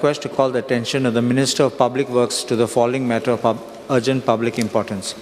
request to call the attention of the Minister of Public Works to the following matter of urgent public importance.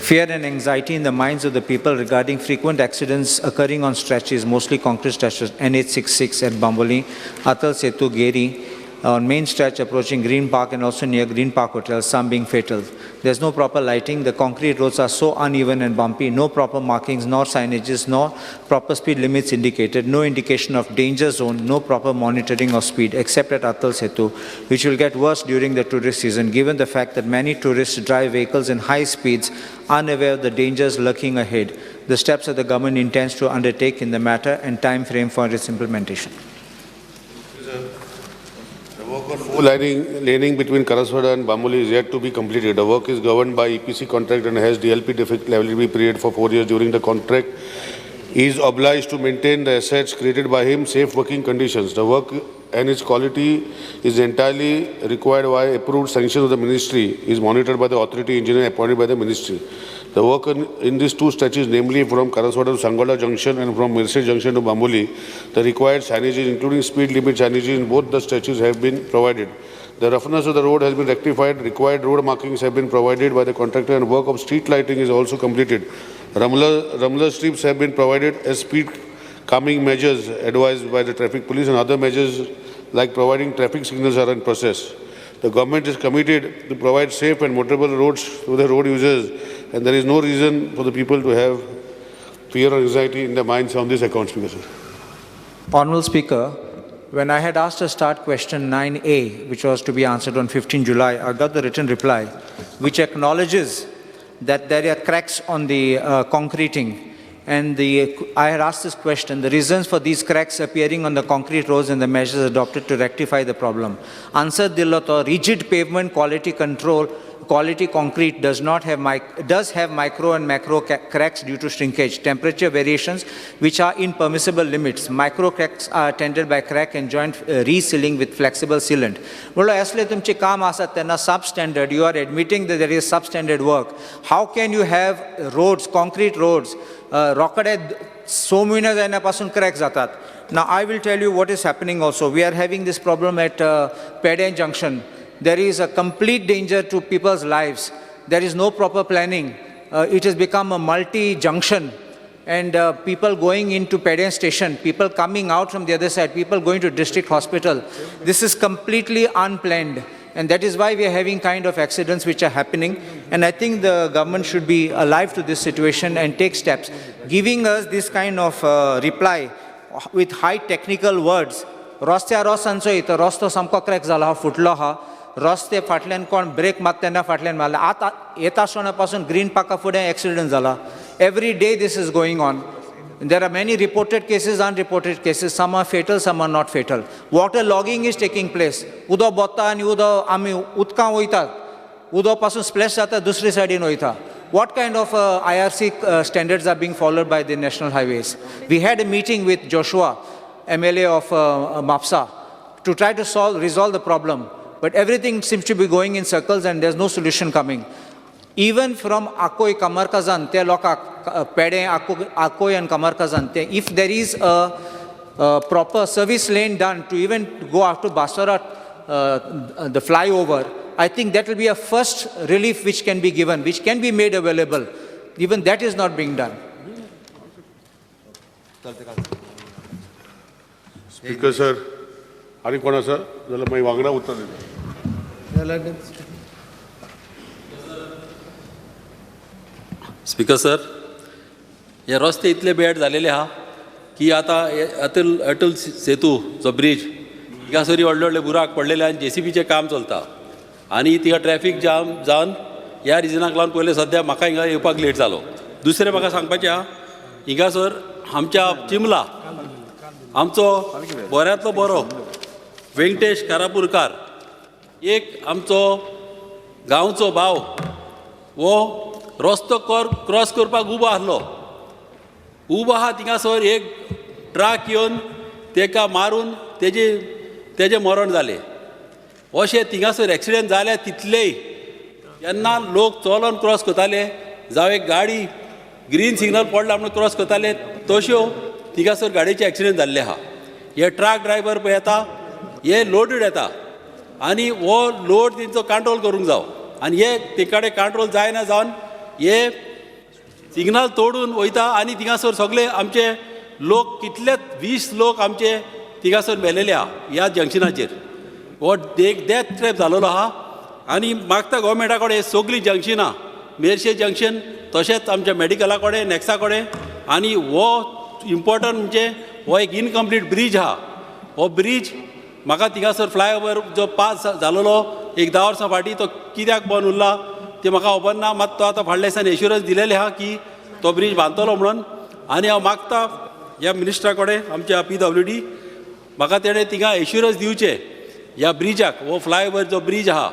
Fear and anxiety in the minds of the people regarding frequent accidents occurring on stretches, mostly concrete stretches, NH66 at Bambolim, Atal Setu, Geri, on main stretch approaching Green Park and also near Green Park Hotel, some being fatal. There's no proper lighting. The concrete roads are so uneven and bumpy. No proper markings, nor signages, nor proper speed limits indicated. No indication of danger zone, no proper monitoring of speed, except at Atal Setu, which will get worse during the tourist season, given the fact that many tourists drive vehicles in high speeds, unaware of the dangers lurking ahead. The steps that the government intends to undertake in the matter and time frame for its implementation. The work of four laning between Karaswada and Bambolim is yet to be completed. The work is governed by EPC contract and has DLP defect liability period for 4 years. During the contract, he is obliged to maintain the assets created by him safe working conditions. The work and its quality is entirely required by approved sanctions of the ministry, is monitored by the authority engineer appointed by the ministry. The work in these two stretches, namely from Karaswada to Sangola Junction and from Merced Junction to Bambolim, the required signages, including speed limit signages in both the stretches, have been provided. The roughness of the road has been rectified, required road markings have been provided by the contractor, and work of street lighting is also completed. Rumble strips have been provided as speed calming measures advised by the traffic police, and other measures like providing traffic signals are in process. The government is committed to provide safe and motorable roads to the road users, and there is no reason for the people to have fear or anxiety in their minds on this account, Speaker sir. Honorable Speaker, when I had asked a start question 9A, which was to be answered on 15 July, I got the written reply, which acknowledges that there are cracks on the concreting. And I had asked this question, the reasons for these cracks appearing on the concrete roads and the measures adopted to rectify the problem. Answer दिल्लो तो rigid pavement quality control, quality concrete does not have does have micro and macro cracks due to shrinkage, temperature variations which are in permissible limits. Micro cracks are attended by crack and joint resealing with flexible sealant. म्हणल्यार असले तुमचे काम आसा तेन्ना substandard, you are admitting that there is substandard work. How can you have roads, concrete roads, रोकडे 6 म्हयने जायना पासून क्रॅक जातात? Now I will tell you what is happening also. We are having this problem at Pedem Junction. There is a complete danger to people's lives. There is no proper planning. It has become a multi-junction, and people going into Pedem station, people coming out from the other side, people going to district hospital. This is completely unplanned. And that is why we are having kind of accidents which are happening. And I think the government should be alive to this situation and take steps. Giving us this kind of reply with high technical words, रस्त्यार वचोन चोय तर रस्तो सामको crack जाला आहा, फुटलो आहा रस्ते. फाटल्यान कोण ब्रेक मारता तेन्ना फाटल्यान मारला. आतां येता आसतना पासून ग्रीन पार्का फुडें एक्सिडंट जाला. Every day this is going on. There are many reported cases, unreported cases. Some are fatal, some are not fatal. Water logging is taking place. उदक बोत्ता आनी उदक आमी उदकां वयतात, उदक पासून स्प्लॅश जाता, दुसरे सायडीन वयता. What kind of IRC standards are being followed by the national highways? We had a meeting with Joshua, MLA of Mapsa, to try to solve, resolve the problem. But everything seems to be going in circles and there's no solution coming. Even from Akoi, Kamarkazan, ते लोकांक Pedem, Akoi and Kamarkazan, ते if there is a proper service lane done to even go up to Basara, the flyover, I think that will be a first relief which can be given, which can be made available. Even that is not being done. Speaker sir, आनी कोण आसा जाल्यार मागीर वांगडा उतर दिता. Speaker sir, हे रस्ते इतले बॅड जालेले आहा की आतां हे अटल सेतू जो ब्रीज, थिंगासर व्हडले व्हडले बुराक पडलेले आनी जेसीबीचें काम चलता आनी थिंगा ट्रॅफीक जाम जावन ह्या रिजनाक लागून पयलें सद्या म्हाका हिंगा येवपाक लेट जालो. दुसरें म्हाका सांगपाचें आहा, हिंगासर आमच्या चिमला आमचो बऱ्यांतलो बरो वेंकटेश कारापूरकार, एक आमचो गांवचो भाव, हो रस्तो क्रॉस करपाक उबो आसलो. उबो आहा थिंगासर एक ट्रक येवन तेका मारून तेजें मरण जालें. अशें थिंगासर एक्सिडंट जाले तितलेय. जेन्ना लोक चलोन क्रॉस करताले जावं एक गाडी ग्रीन सिग्नल पडला म्हणून क्रॉस करताले, तश्यो थिंगासर गाडयेचे एक्सिडंट जाल्ले आहा. हे ट्रक ड्रायवर पळय येता, हे लोडीड येता. आनी हो लोड तेंचो कंट्रोल करूंक जावो आनी हे ते कडेन कंट्रोल जायना जावन हे सिग्नल तोडून वयता आनी थिंगासर सगळे आमचे लोक कितले 20 लोक आमचे थिंगासर मेलेले आहा ह्या जंक्शनाचेर. हो एक डेथ ट्रॅप जालोलो आहा आनी मागता गोवोरमेंटा कडेन सगळीं जंक्शनां मेरशे जंक्शन तशेंच आमच्या मेडिकला कडेन नॅक्सा कडेन आनी हो इम्पॉर्टंट म्हणजे हो एक इनकम्प्लीट ब्रीज आहा. हो ब्रीज म्हाका थिंगासर फ्लायओवर जो पास जालोलो एक 10 वर्सां फाटीं तो कित्याक बंद उरला तें म्हाका खबर ना. मात तो आतां फाटल्या दिसांनी एश्युरन्स दिलेले आहा की तो ब्रीज बांदतलो म्हणून आनी हांव मागता ह्या मिनिस्टरा कडेन आमच्या PWD म्हाका तेणें थिंगा एश्युरन्स दिवचें ह्या ब्रिजाक. हो फ्लायओवर जो ब्रीज आहा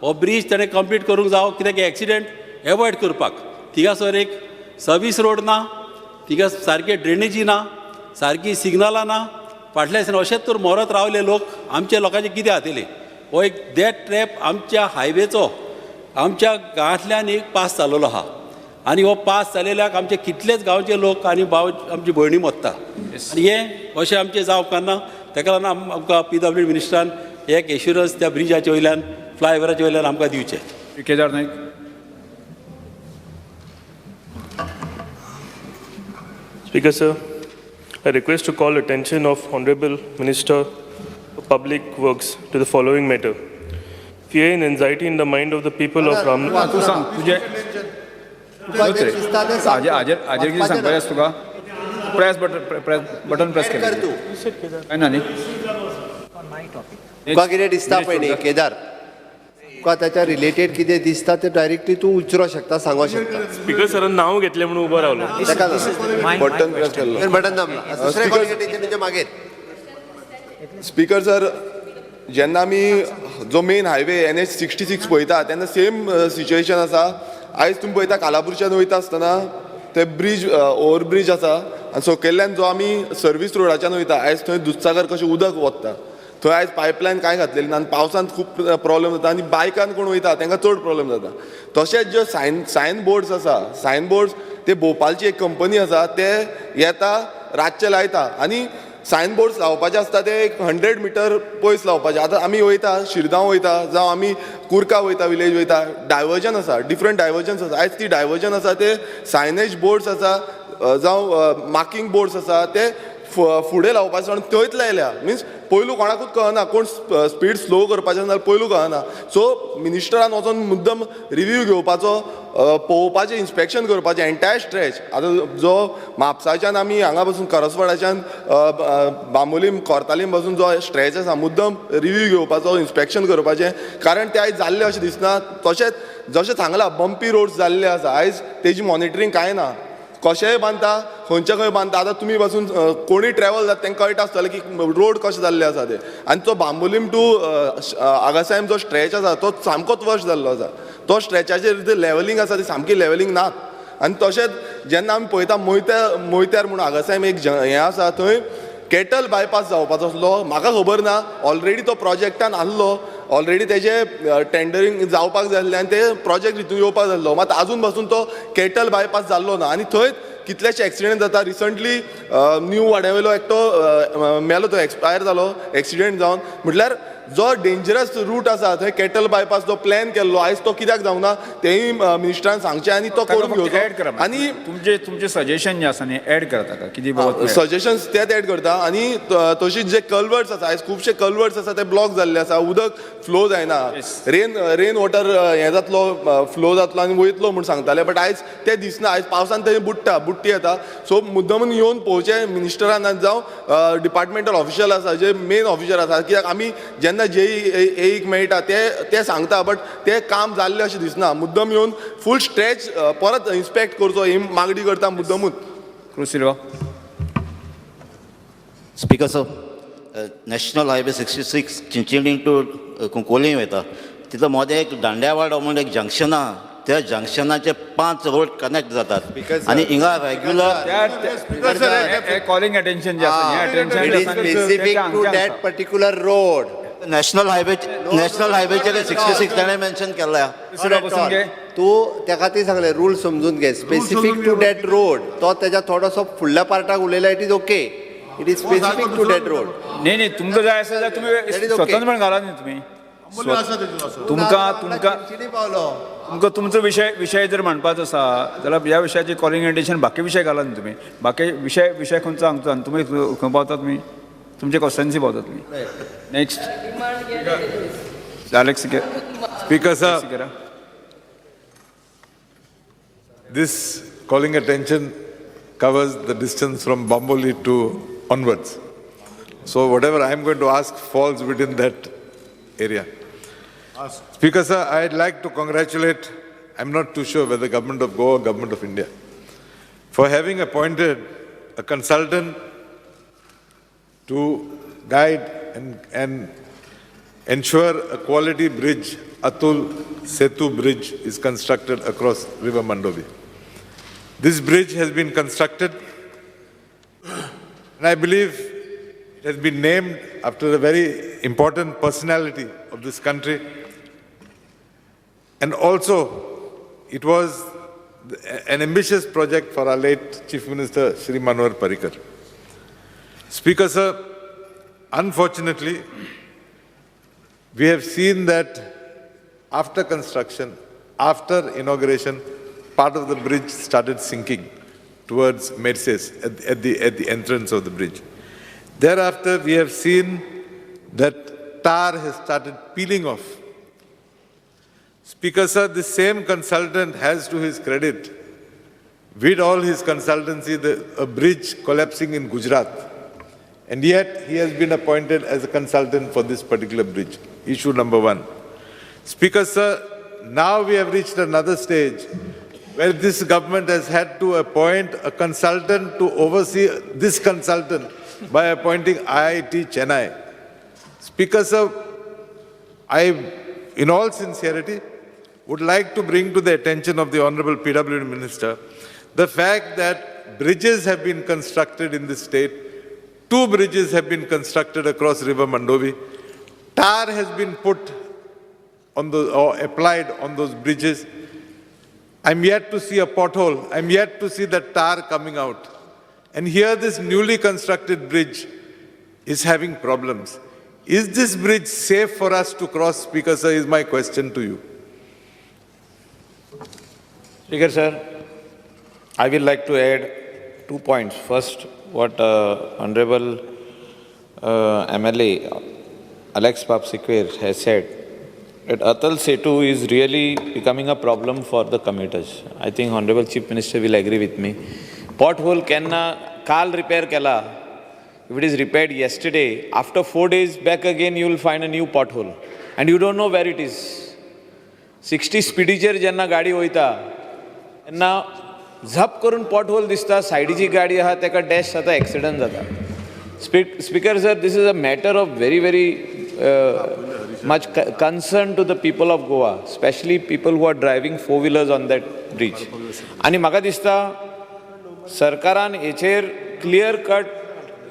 हो ब्रीज तेणें कंप्लीट करूंक जावो कित्याक एक्सिडेंट एवॉयड करपाक. थिंगासर एक सर्वीस रोड ना, थिंगा सारके ड्रेनेजी ना, सारकी सिग्नलां ना. फाटल्या दिसांनी अशेंच तर मरत रावले लोक आमच्या लोकांचें कितें जातलें. हो एक डेथ ट्रॅप आमच्या हायवेचो आमच्या गांवांतल्यान एक पास जालोलो आहा आनी हो पास जालेल्याक आमचे कितलेच गांवचे लोक आनी भाव आमची भयणी मरता आनी हें अशें आमचें जावंक ना. ताका लागून आमकां PWD मिनिस्टरान एक एश्युरन्स त्या ब्रिजाचे वयल्यान फ्लायओवराचे वयल्यान आमकां दिवचें. Kedar Naik. Speaker sir, I request to call attention of Honorable Minister of Public Works to the following matter. Fear and anxiety in the mind of the people of Ram. तूं सांग तुजें हाजेर कितें सांगपाचें आसा तुका? प्रेस बटन प्रेस केलें काय ना न्ही? तुका कितें दिसता पळय न्ही केदार, तुका ताच्या रिलेटेड कितें दिसता तें डायरेक्टली तूं विचारूंक शकता, सांगूंक शकता. स्पीकर सरान नांव घेतलें म्हणून उबो रावलो. ताका बटन प्रेस केल्लो, बटन दामला दुसरें तेजें मागीर. स्पीकर सर, जेन्ना आमी जो मेन हायवे NH 66 पळयता तेन्ना सेम सिच्युएशन आसा. आयज तुमी पळयता कालापूरच्यान वयता आसतना ते ब्रीज ओवर ब्रीज आसा आनी सकयल्ल्यान जो आमी सर्वीस रोडाच्यान वयता आयज थंय दुधसागर कशें उदक वता थंय आयज पायपलायन कांय घातलेली ना आनी पावसांत खूब प्रॉब्लेम जाता आनी बायकान कोण वयता तांकां चड प्रॉब्लेम जाता. तशेंच ज्यो सायन बोर्ड्स आसा, सायन बोर्ड्स ते भोपालची एक कंपनी आसा ते येता रातचे लायता आनी सायन बोर्ड्स लावपाचे आसता ते एक 100 मिटर पयस लावपाचे. आतां आमी वयता शिरगांव वयता जावं आमी कुर्का वयता विलेज वयता, डायवर्जन आसा, डिफरंट डायवर्जन्स आसा. आयज ती डायवर्जन आसा ते सायनेज बोर्ड्स आसा जावं मार्कींग बोर्ड्स आसा ते फुडें लावपाचें आनी थंयच लायल्या. मिन्स पयलू कोणाकूच कळना कोण स्पीड स्लो करपाचें जाल्यार पयलू कळना. सो मिनिस्टरान वचोन मुद्दम रिव्यू घेवपाचो, पळोवपाचें, इन्स्पेक्शन करपाचें एन्टायर स्ट्रेच. आतां जो म्हापसाच्यान आमी हांगा पासून करसवाडाच्यान बांबोलीम कोर्तालीम पासून जो स्ट्रेच आसा मुद्दम रिव्यू घेवपाचो, इन्स्पेक्शन करपाचें, कारण ते आयज जाल्लें अशें दिसना. तशेंच जशें सांगलां बम्पी रोड्स जाल्ले आसा आयज तेजी मॉनिटरींग कांय ना, कशेंय बांदता, खंयचे खंय बांदता. आतां तुमी पासून कोणूय ट्रॅवल जाता तांकां कळटा आसतलें की रोड कशें जाल्ले आसा ते. आनी तो बांबोलीम टू आगासायम जो स्ट्रेच आसा तो सामकोच वर्श जाल्लो आसा. तो स्ट्रेचाचेर जे लेवलिंग आसा ती सामकी लेवलिंग नात. आनी तशेंच जेन्ना आमी पळयता मोयत्यार म्हणून आगासायम एक हें आसा थंय केटल बायपास जावपाचो आसलो, म्हाका खबर ना ऑलरेडी तो प्रोजेक्टान आहलो, ऑलरेडी तेजे टेंडरींग जावपाक जाय आसलें आनी ते प्रोजेक्ट हितून येवपाक जाल्लो, मात आजून पासून तो केटल बायपास जाल्लो ना आनी थंय कितलेशे एक्सिडेंट जाता. रिसंटली न्यू वाड्या वयलो एकटो मेलो, तो एक्सपायर जालो एक्सिडेंट जावन. म्हटल्यार जो डेंजरस रूट आसा थंय केटल बायपास जो प्लॅन केल्लो आयज तो कित्याक जावंक ना तेंय मिनिस्टरान सांगचें आनी तो करून घेवचो. आनी तुमचें सजेशन जें आसा न्ही एड करा ताका, कितें सजेशन्स तेच एड करता. आनी तशीच जे कल्वर्ट्स आसा आयज खुबशे कल्वर्ट्स आसा ते ब्लॉक जाल्ले आसा, उदक फ्लो जायना, रेन वॉटर हें जातलो, फ्लो जातलो आनी वयतलो म्हूण सांगताले, बट आयज तें दिसना. आयज पावसान थंय बुडटा, बुडटी येता. सो मुद्दमून येवन पळोवचें मिनिस्टरान जावं डिपार्टमेंटल ऑफिशियल आसा जे मेन ऑफिसर आसा, कित्याक आमी जेन्ना जेई एक मेळटा ते सांगता बट ते काम जाल्लें अशें दिसना. मुद्दम येवन फूल स्ट्रेच परत इन्स्पेक्ट करचो ही मागणी करता मुद्दमूच. Cruz Silva. Speaker sir, national highway 66 Chinchinim to Cuncolim वयता तिथं मोदें एक दांड्यावाडो म्हणून एक जंक्शन आहा, त्या जंक्शनाचे 5 रोड कनेक्ट जातात आनी हिंगा रेग्युलर कॉलिंग अटेन्शन जे आसा specific to that particular road. National highway, national हायवेचेर 66 ताणें मेन्शन केल्लें. तूं त्या खातीर सांगलें रूल समजून घे, स्पेसिफीक टू that road. तो तेज्या थोडोसो फुडल्या पार्टाक उलयला, it is okay, it is specific to that road. न्ही न्ही तुमकां जाय आसा जाल्यार तुमी स्वतंत्रपण घाला न्ही तुमी. तुमकां तुमकां चिंचणी पावलो. तुमकां तुमचो विशय विशय जर मांडपाचो आसा जाल्यार ह्या विशयाची कॉलिंग एटेन्शन बाकी विशय घाला न्ही तुमी. बाकी विशय विशय खंयचो हांगचो आनी तुमी खंय पावतात तुमी, तुमचे कॉन्स्टिट्युएन्सी पावतात तुमी. Next Alex Sequeira. Speaker sir, Sequeira. This calling attention covers the distance from Bambolim to onwards. So whatever I am going to ask falls within that area. Speaker sir, I'd like to congratulate, I'm not too sure whether Government of Goa or Government of India, for having appointed a consultant to guide and ensure a quality bridge, Atul Setu Bridge, is constructed across River Mandovi. This bridge has been constructed, and I believe it has been named after a very important personality of this country. And also, it was an ambitious project for our late Chief Minister, Shri Manohar Parrikar. Speaker sir, unfortunately, we have seen that after construction, after inauguration, part of the bridge started sinking towards Merces at the entrance of the bridge. Thereafter, we have seen that tar has started peeling off. Speaker sir, the same consultant has to his credit, with all his consultancy, a bridge collapsing in Gujarat. And yet, he has been appointed as a consultant for this particular bridge. Issue number one. Speaker sir, now we have reached another stage where this government has had to appoint a consultant to oversee this consultant by appointing IIT Chennai. Speaker sir, I, in all sincerity, would like to bring to the attention of the Honorable PWD Minister the fact that bridges have been constructed in this state. 2 bridges have been constructed across River Mandovi. Tar has been put on the, or applied on those bridges. I'm yet to see a pothole. I'm yet to see the tar coming out. And here this newly constructed bridge is having problems. Is this bridge safe for us to cross, Speaker sir, is my question to you. Speaker sir, I will like to add 2 points. First, what Honorable MLA Alex Sequeira has said, that Atal Setu is really becoming a problem for the commuters. I think Honorable Chief Minister will agree with me. Pothole kenna kal repair kela. If it is repaired yesterday, after 4 days back again you will find a new pothole. And you don't know where it is. 60 speedicher jenna gaadi hoita, enna झप करून pothole दिसता, सायडीची गाडी आहा तेका dash जाता, accident जाता. Speaker sir, this is a matter of very very much concern to the people of Goa, specially people who are driving 4 wheelers on that bridge. आनी म्हाका दिसता सरकारान हेचेर क्लियर कट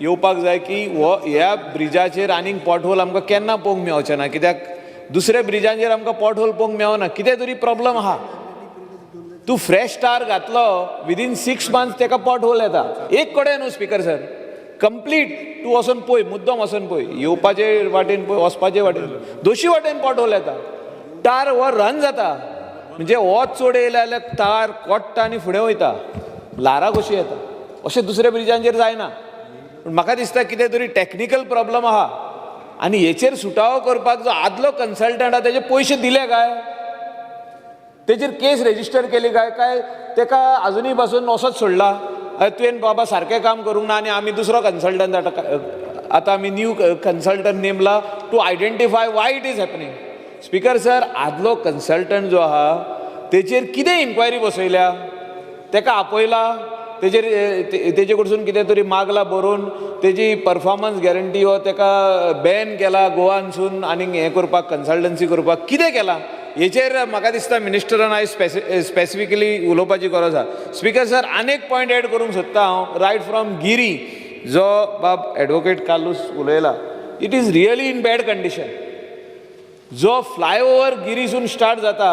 येवपाक जाय की हो ह्या ब्रिजाचेर आनीक पॉटहोल आमकां केन्ना पळोवंक मेवचें ना, कित्याक दुसऱ्या ब्रिजांचेर आमकां पॉटहोल पळोवंक मेवना, कितें तरी प्रॉब्लम आहा. तूं फ्रेश टार घातलो विदीन 6 मंथ्स तेका पॉट होल येता. एक कडेन न्हू स्पीकर सर, कंप्लीट तूं वचोन पळय, मुद्दम वचोन पळय, येवपाचे वाटेन पळय, वचपाचे वाटेन, दोशी वाटेन पॉट होल येता. टार हो रन जाता, म्हणजे हो चड येयले जाल्यार तार कोट्टा आनी फुडें वयता, ल्हारां कशी येता. अशें दुसऱ्या ब्रिजांचेर जायना. पूण म्हाका दिसता कितें तरी टॅक्निकल प्रॉब्लम आहा आनी हेचेर सुटावो करपाक जो आदलो कन्सल्टंट आहा तेजे पयशे दिले काय, तेजेर केस रेजिस्टर केली काय, काय तेका आजुनूय पासून असोच सोडला, तुवें बाबा सारकें काम करूंक ना आनी आमी दुसरो कन्सल्टंट आतां आमी न्यू कन्सल्टंट नेमला to identify why it is happening. Speaker sir, आदलो कन्सल्टंट जो आहा तेचेर कितें इन्क्वायरी बसयल्या, तेका आपयला, तेजेर तेजे कडसून कितें तरी मागला बरोवन, तेजी परफॉर्मन्स गॅरंटी हो तेका बॅन केला गोवानसून आनीक हें करपाक, कन्सल्टन्सी करपाक कितें केलां हेचेर म्हाका दिसता मिनिस्टरान आयज स्पेसिफिकली उलोवपाची गरज आसा. स्पीकर सर, आनीक पॉयंट एड करूंक सोदता हांव, रायट फ्रॉम गिरी जो बाब एडवोकेट कार्लूस उलयला, it is really in bad condition. जो फ्लायओवर गिरीसून स्टार्ट जाता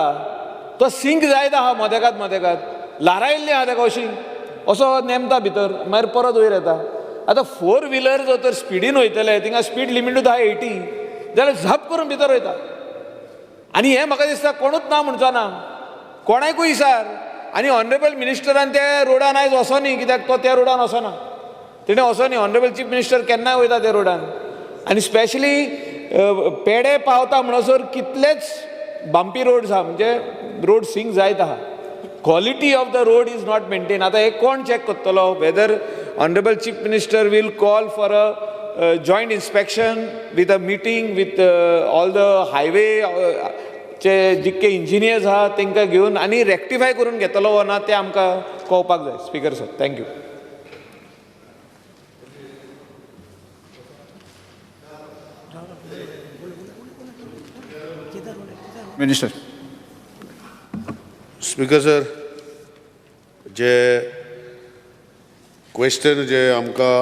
तो सिंक जायत आहा मदेकात मदेकात, ल्हारां येयल्लीं आहा तेका अशी असो नेमता भितर, मागीर परत वयर येता. आतां 4 व्हिलर जो तर स्पिडीन वयतले, थिंगा स्पीड लिमिटूच आहा 80, जाल्यार झप करून भितर वयता. आनी हें म्हाका दिसता कोणूच ना म्हणचो ना, कोणाकूय विचार. आनी ऑनरेबल मिनिस्टरान त्या रोडान आयज वचोनी, कित्याक तो त्या रोडान वचना, तेणें वचोनी. ऑनरेबल चीफ मिनिस्टर केन्नाय वयता त्या रोडान. आनी स्पेशली पेडे पावता म्हणसर कितलेच बाम्पी रोड्स आहा, म्हणजे रोड सिंक जायत आहा. Quality of the road is not maintain. आतां हें कोण चॅक करतलो? Whether honourable chief minister will call for a joint inspection with a meeting with all the highway चे जितके इंजिनियर्स आहा तांकां घेवन आनी रेक्टिफाय करून घेतलो वो ना तें आमकां कळपाक जाय. Speaker sir, thank you. Minister. Speaker sir, जे क्वेश्चन जे आमकां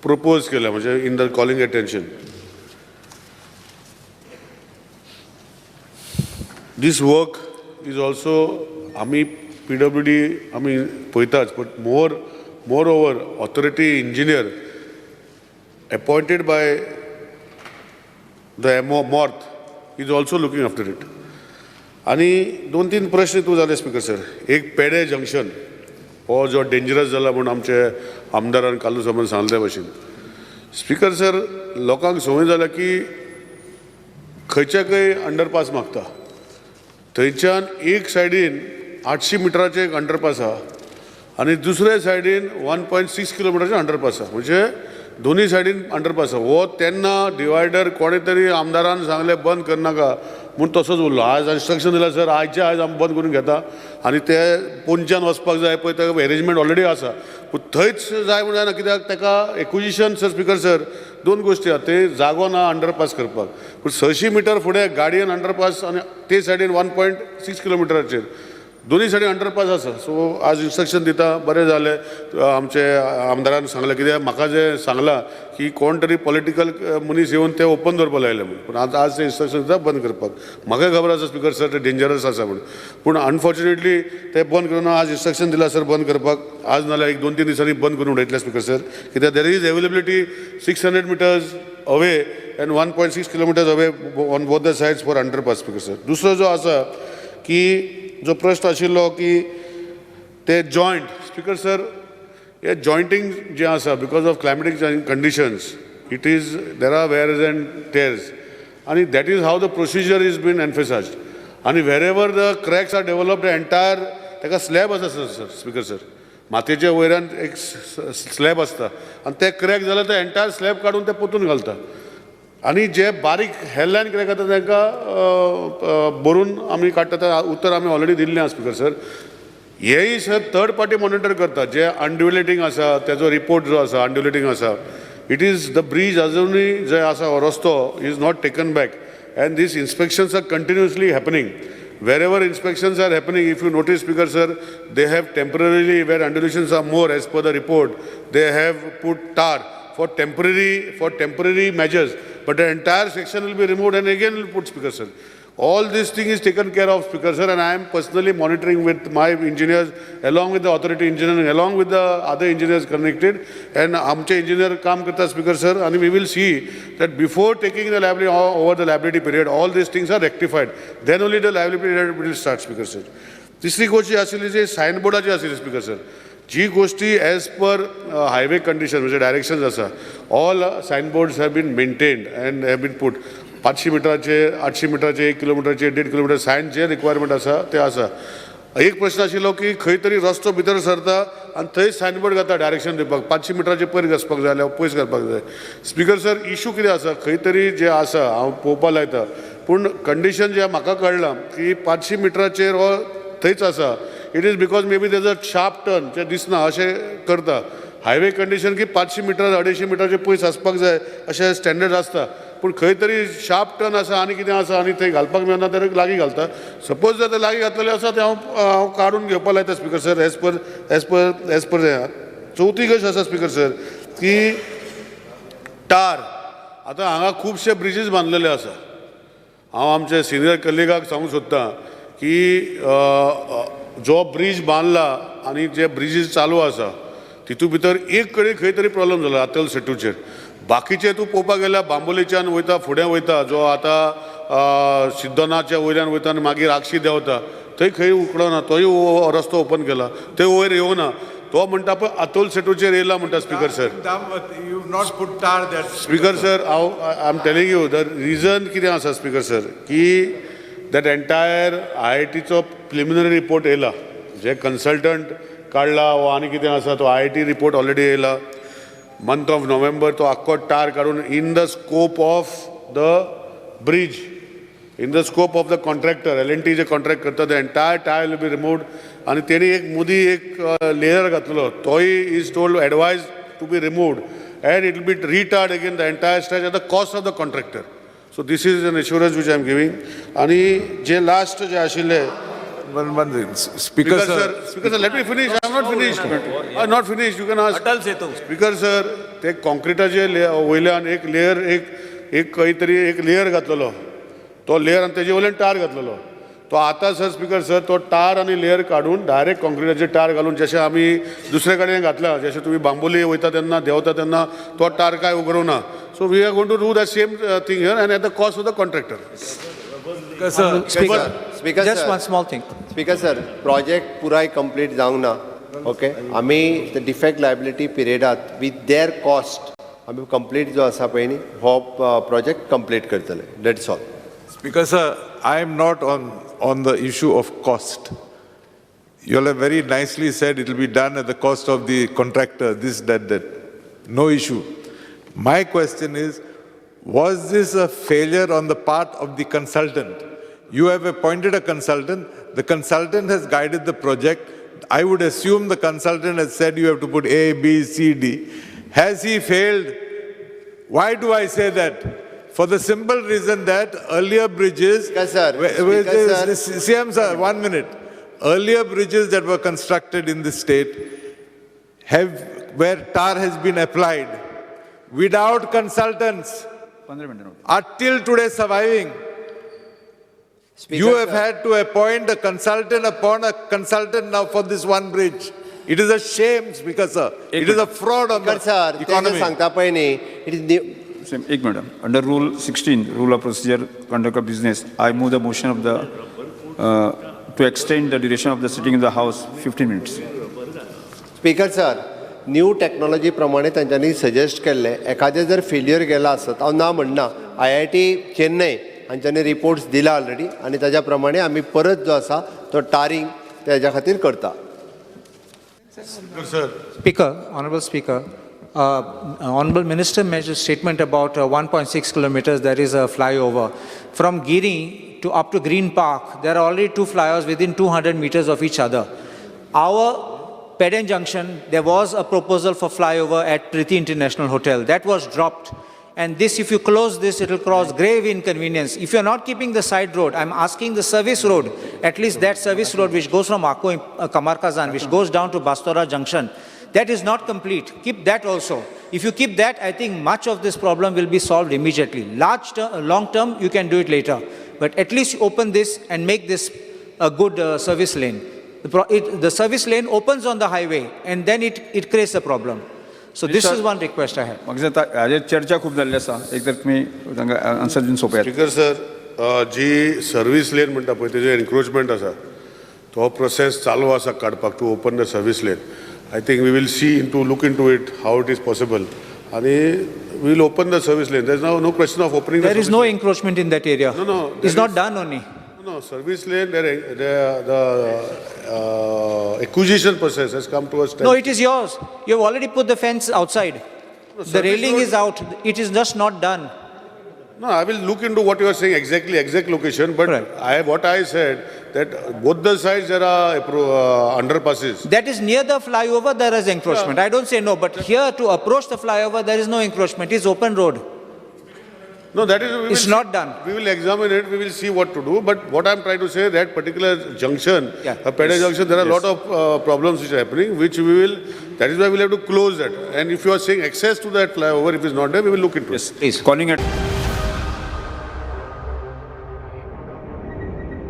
प्रपोज केला म्हणजे in the calling attention, this work is also आमी पी डब्ल्यू डी आमी पळयताच, but more over authority engineer appointed by the MORTH is also looking after it. आनी दोन तीन प्रश्न तूं जाले स्पीकर सर. एक पेडे जंक्शन हो जो डेंजरस जाला म्हूण आमचे आमदारान कालू सामान सांगले त्या भशेन. स्पीकर सर, लोकांक संवय जाल्या की खंयच्या खंय अंडरपास मागता. थंयच्यान एक सायडीन 800 मिटराचें एक अंडरपास आहा आनी दुसऱ्या सायडीन 1.6 किलोमिटराचें अंडरपास आहा, म्हणजे दोन्ही सायडीन अंडरपास आहा. हो तेन्ना डिवायडर कोणें तरी आमदारान सांगलें बंद करनाका म्हूण तसोच उरलो. आज इन्स्ट्रक्शन दिलां सर, आयचे आयज आमी बंद करून घेता आनी ते पोंच्यान वचपाक जाय पळय तेका एरेंजमेंट ऑलरेडी आसा, पूण थंयच जाय म्हूण जायना, कित्याक तेका एक्विजिशन सर. स्पीकर सर, दोन गोश्टी आहा, ते जागो ना अंडरपास करपाक, पूण 600 मिटर फुडें गाडयेन अंडरपास आनी ते सायडीन 1.6 किलोमिटराचेर दोन्ही सायडीन अंडरपास आसा. सो आज इन्स्ट्रक्शन दिता, बरें जालें आमचे आमदारान सांगलें, कित्याक म्हाका जें सांगलां की कोण तरी पॉलिटिकल मनीस येवन ते ओपन दवरपाक लायले म्हूण, पूण आज आज ते इन्स्ट्रक्शन दिता बंद करपाक. म्हाका खबर आसा स्पीकर सर ते डेंजरस आसा म्हूण, पूण अनफॉर्च्युनेटली ते बंद करून आज इन्स्ट्रक्शन दिलां सर बंद करपाक. आज नाल्यार एक 2-3 दिसांनी बंद करून उडयतले स्पीकर सर, कित्याक there is availability 600 meters away and 1.6 kilometers away on both the sides for underpass. Speaker sir, दुसरो जो आसा की जो प्रश्न आशिल्लो की ते जॉयंट, स्पीकर सर, हे जॉयंटींग जें आसा because of climatic conditions it is there are wears and tears आनी that is how the procedure is been emphasised. आनी wherever the cracks are developed entire ताका स्लॅब आसा सर. स्पीकर सर, मातयेच्या वयल्यान एक स्लॅब आसता आनी ते क्रॅक जाल्यार ते एंटायर स्लॅब काडून ते पोतून घालता आनी जे बारीक हेडलायन क्रॅक आतां तांकां भरून आमी काडटा. तें उत्तर आमी ऑलरेडी दिल्लें आसा स्पीकर सर. हेय सर थर्ड पार्टी मॉनिटर करता, जे अंड्युलेटींग आसा तेजो रिपोर्ट जो आसा अंड्युलेटींग आसा, it is the bridge अजुनूय जे आसा हो रस्तो is not taken back and these inspections are continuously happening. Wherever inspections are happening, if you notice, Speaker sir, they have temporarily, where undulations are more as per the report, they have put tar for temporary measures, but the entire section will be removed and again will put, Speaker sir. All this thing is taken care of, Speaker sir, and I am personally monitoring with my engineers, along with the authority engineering, along with the other engineers connected, and आमचे engineer काम करता, Speaker sir, and we will see that before taking the liability over the liability period, all these things are rectified. Then only the liability period will start, Speaker sir. तिसरी गोष्ट जी आशिल्ली जी sign बोर्डाची आशिल्ली, Speaker sir, जी गोष्टी as per highway condition म्हणजे डायरेक्शन्स आसा, all sign boards have been maintained and have been put. 500 मिटराचे, 800 मिटराचे, 1 किलोमिटराचे, 1.5 किलोमीटर सायन जे रिक्वायरमेंट आसा ते आसा. एक प्रश्न आशिल्लो की खंय तरी रस्तो भितर सरता आनी थंय सायन बोर्ड घालता डायरेक्शन दिवपाक, 500 मिटराचे पयर घासपाक जाय जाल्यार पयस घालपाक जाय. स्पीकर सर, इशू कितें आसा, खंय तरी जे आसा हांव पळोवपाक लायता, पूण कंडिशन जें म्हाका कळ्ळां की 500 मिटराचेर हो थंयच आसा. It is because maybe there's a sharp turn जे दिसना अशें करता. हायवे कंडिशन की 500 मिटर 250 मिटराचे पयस आसपाक जाय अशें स्टँडर्ड आसता, पूण खंय तरी शार्प टर्न आसा आनी कितें आसा आनी थंय घालपाक मेळना तर लागीं घालता. सपोज जर ते लागीं घातलेले आसा ते हांव काडून घेवपाक लायता speaker sir, as per as per as per. चवथी गोश्ट आसा स्पीकर सर की टार, आतां हांगा खुबशे ब्रिजीस बांदलेले आसा. हांव आमचे सिनियर कलिगाक सांगूंक सोदतां की जो ब्रीज बांदला आनी जे ब्रिजीस चालू आसा तितू भितर एक कडेन खंय तरी प्रॉब्लम जाला अटल सेतूचेर. बाकीचे तूं पळोवपाक गेल्यार बांबोलीच्यान वयता फुडें वयता, जो आतां सिद्दनाच्या वयल्यान वयता आनी मागीर आगशी देंवता थंय खंय उकडो ना, तोय रस्तो ओपन केला, थंय वयर येवना. तो म्हणटा पळय अतुल सेतूचेर येयला म्हणटा speaker sir. You not put tar that. Speaker sir, हांव I am telling you the reason कितें आसा स्पीकर सर, की that entire आय आय टीचो प्रिलिमिनरी रिपोर्ट येयला, जे कन्सल्टंट काडला वा आनी कितें आसा तो I I T report already येयला. मंथ ऑफ नोव्हेंबर तो आख्खो टार काडून in the scope of the bridge, in the scope of the contractor L N T J contract करता, the entire tyre will be removed. आनी तेणी एक मुदी एक लेयर घातलो, तोय is told advise to be removed and it will be retarred again the entire stretch at the cost of the contractor. So this is an assurance which I am giving. आनी जे last जे आशिल्ले One thing. Speaker, Speaker sir, Speaker sir, let me finish. I am not finished. I am not finished. You can ask. Atal Setu. Speaker sir, ते कॉन्क्रिटाचे वयल्यान एक layer, एक एक खंय तरी एक लेयर घातलेलो, तो लेयर आनी तेजे वयल्यान टार घातलेलो. तो आतां सर, स्पीकर सर, तो टार आनी लेयर काडून डायरेक्ट कॉन्क्रिटाचे टार घालून जशें आमी दुसरे कडेन घातला, जशें तुमी बांबोली वयता तेन्ना देंवता तेन्ना तो टार काय उगडूना. So we are going to do the same thing here and at the cost of the contractor. Speaker, sir. Speaker, Speaker, just sir. One small thing. Speaker sir, project पुराय कंप्लीट जावंक ना, okay. आमी the defect liability पिरियडात with there cost आमी complete जो आसा पळय न्ही हो प्रोजेक्ट कंप्लीट करतले. That's all. Speaker, sir, I am not on the issue of cost. You all have very nicely said it will be done at the cost of the contractor, this, that, that. No issue. My question is, was this a failure on the part of the consultant? You have appointed a consultant. The consultant has guided the project. I would assume the consultant has said you have to put A, B, C, D. Has he failed? Why do I say that? For the simple reason that earlier bridges. Speaker sir, Wait, Speaker sir. CM sir, 1 minute. Earlier bridges that were constructed in the state have, where tar has been applied without consultants, 15 मिनटां are till today surviving. Speaker You have sir. Had to appoint a consultant upon a consultant now for this one bridge. It is a shame, Speaker sir. It is a fraud on speaker the sir, ते जे economy. सांगता पळय न्ही, it is Same, एक minute. Under Rule 16, Rule of Procedure, Conduct of Business, I move the motion of the to extend the duration of the sitting in the House 15 minutes. Speaker sir, new technology प्रमाणे तांच्यांनी suggest केल्लें, एखादें जर failure गेलां आसत, हांव ना म्हणना. आय I T Chennai हांच्यांनी रिपोर्ट्स दिला ऑलरेडी आनी ताज्या प्रमाणे आमी परत जो आसा तो टारींग तेज्या खातीर करता. Sir. Speaker, Honorable Speaker, Honorable Minister made a statement about 1.6 kilometers, there is a flyover. From Giri to up to Green Park, there are already two flyovers within 200 meters of each other. Our Pedem Junction, there was a proposal for flyover at Priti International Hotel. That was dropped. And this, if you close this, it will cause grave inconvenience. If you're not keeping the side road, I'm asking the service road, at least that service road which goes from Akko, Kamarkazan, which goes down to Bastora Junction, that is not complete. Keep that also. If you keep that, I think much of this problem will be solved immediately. Long term, you can do it later. But at least open this and make this a good service lane. The service lane opens on the highway and then it creates a problem. So this Mr. is one request I have. म्हाका दिसता हाजेर चर्चा खूब जाल्ली आसा. एक तर तुमी तांकां आन्सर दिवन सोंपयात. स्पीकर सर, जी सर्वीस लेन म्हणटा पळय तेजे एनक्रोचमेंट आसा, तो प्रोसेस चालू आसा काडपाक to open the service lane. I think we will see into look into it how it is possible आनी we will open the service lane. There is no question of opening. There is no encroachment in that area. No, It's there not is- done only. No, service lane, the acquisition process has come to a standstill. No, it is yours. You have already put the fence outside. The service railing road- is out. It is just not done. No, I will look into what you are saying exactly, exact location, but Right. What I said, that both the sides there are underpasses. That is near the flyover, there is encroachment. I don't say no, but here to approach the flyover, there is no encroachment. It's open road. No, that is, we will It's see- not done. We will examine it, we will see what to do, but what I'm trying to say, that particular junction, Pede junction, there are a lot of problems which are happening, which we will, that is why we'll have to close that. And if you are saying access to that flyover, if it's not there, we will look into it. Please. Calling at